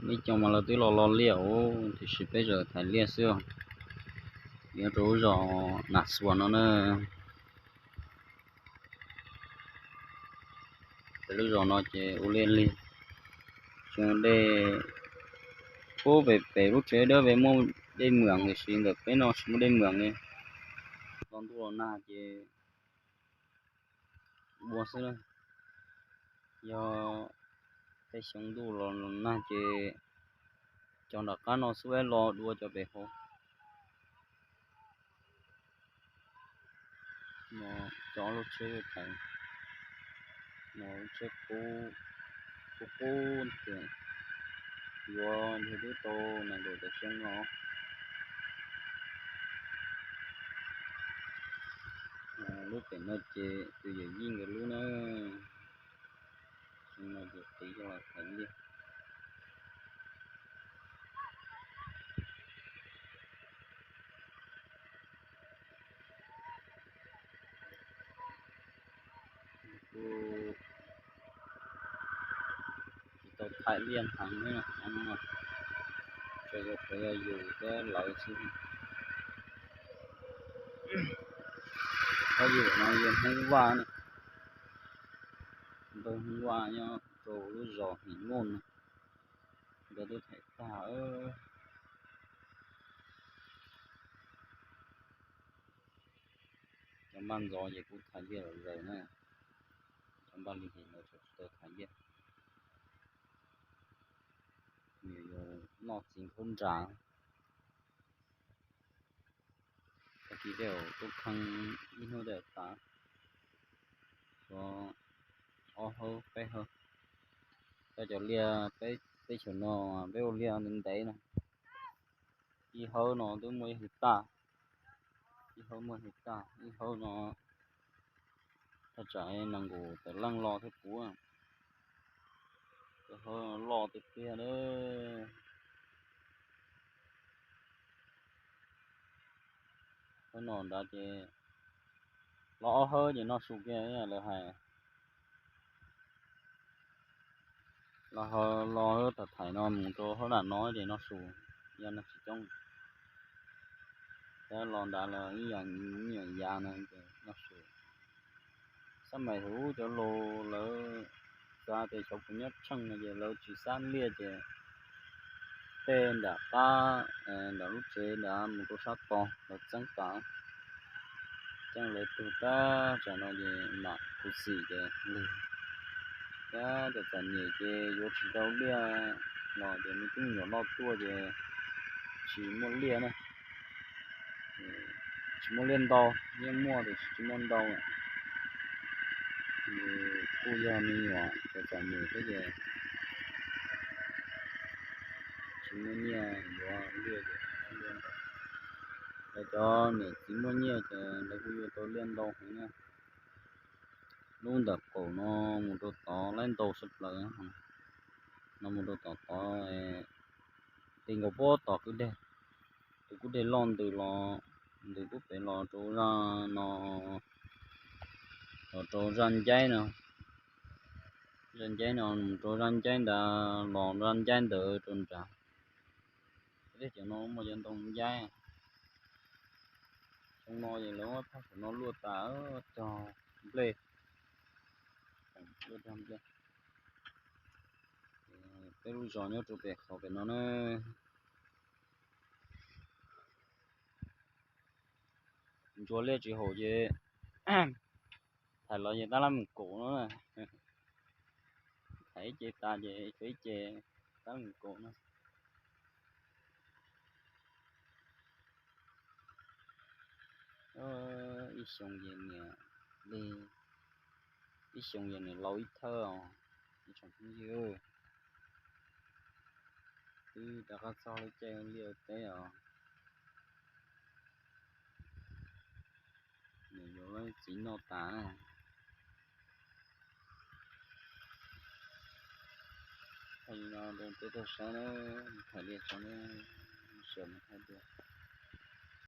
Ib co mas lawv twb los los liaj os, tiam sis peb tseem thaiv liaj xwb. Nyob rau lub zos Nam Xuas no na. Peb lub zos no ces ua liaj li, tsis muaj dej. Pub pem pem lub tsev dawb pem muaj dej mws, tiam sis ntawm peb no tsis muaj dej mws li. Los ntuj los nag ces ua xwb na. Yog tej xyoo ntuj los nag ces cov nram qab no xub los dua cov pem hauv. No cov lub tsheb thaiv, no lub tsheb qub qub qub tias yuav nrhiav twb tau nees nkaum tawm xyoo no. Lub pem no ces tus yawm yij nkawd lub na. Xyoo no ces qiv coj los thaiv liaj. Kuj tsis tau thaiv liaj heev li, tsuas yog yus thiab lawv xwb. Thab yus no yog Hmoob Vaj na, npawg Hmoob Vaj nyob rau lub zos Him Muj no, nkawd twb thaiv tag. Cov npaj ntxov ces kuj thaiv liaj lawm na, cov npaj li ces lawv tsis tau thaiv liaj. Nws yuav noj txiv khaub nra. Tag kis tej zaum tuaj kheej ib hnub tej zaum tas, tshuav ob hawb peb hawb. Cov liaj peb teb chaws no peb ua liaj ntev ntev no, ib hawb no twb muaj ib hwv taj, ib hawb muaj ib hwv taj, ib hawb no thaj tsam nees nkaum tawm leej los thiab puv. Cov hawb loj tiag tiag li. Hawb no nrad ces los ob hawb ces noj su kiag lawv hais. Los hawb los tham thaiv no mus rau hauv nram no ces noj su, yog neeg tsis coob. Thiab los nrad los ib yam, ib yam yav no ces noj su. Xab mais hauv cov laus lawv xav tias xyov puas nyob tsheej no ces lawv tsis xab liaj ces tej nram qab, nram lub tsev nrad mus rau sab tod lawv txeeb tas. Ceeb lawv tug tab tsam no ces mam khuv xim ces lig. Thiab cov txom nyem ces yuav tsis tau liaj los ces me tub me nyuam loj tuaj ces tsis muaj liaj na. Tsis muaj liaj ntau, yeej muaj tiam sis tsis muaj ntau. Kuj yog me nyuam cov txom nyem thiab ces tsis muaj nyiaj yuav liaj ces lawv cov niam txiv muaj nyiaj ces lawv kuj yuav tau liaj ntau heev na. Lub ntawm qaum no mus rau tod laib ntau sab plaws, no mus rau tom tod, ti nkaus puag tom kwj deg, tus kwj deg loj ntws los, ntws puag pem los rau zaj no, los rau zaj ncaib no, zaj ncaib no mus rau zaj ncaib ntawd los zaj ncaib ntawd rau nrad. Tej cov no muaj cov ntoo ncaib. Xyoo no ces lawv muab phaj saum no luaj tas cog nplej, luaj cog nplej. Peb lub zos nyob rau pem qhov pem no na. Ntsuas liaj tsis haum ces thaiv los ces tab laj mus kaum no na. Thaiv ib ce tas ces tshuav ib ce tab laj mus kaum no. Ib xyoo ces niam li, ib xyoo ces niam laus ib thawj os, ib tsoom phooj ywg. Twb rov qab txog lub caij ua liaj ua teb os. Nws yuav lawv txiv noj tas na. Thaij li no rau peb tau saib na, thaij li tso na, sawv mus thaij dua.